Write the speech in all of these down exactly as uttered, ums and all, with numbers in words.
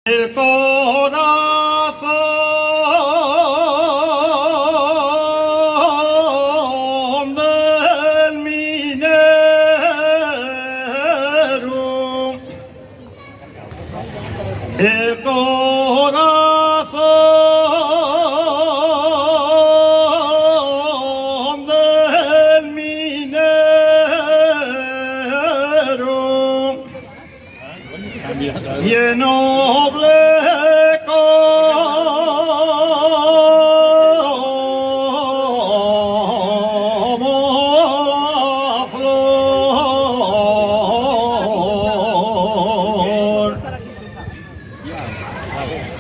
El corazón del minero, el corazón del minero, y el noble como la flor,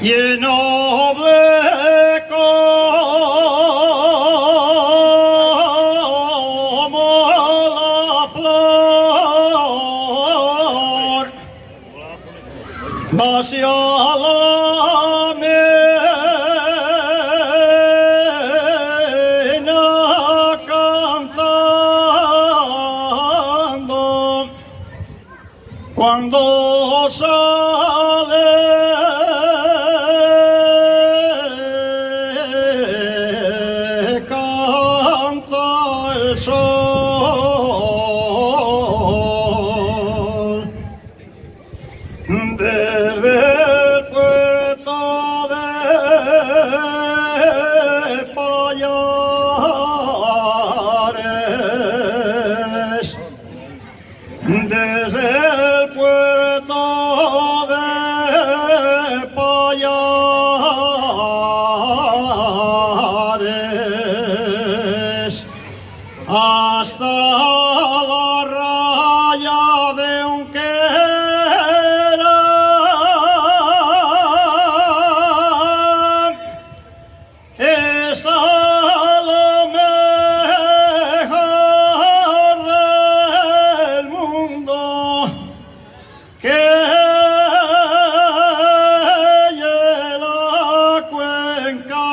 y el noble como la flor, nació la mena cantando. Cuando sale canta el sol, desde el puerto de Payares, desde el puerto de Payares hasta la raya de Unquera, está lo mejor del mundo, que ye la cuenca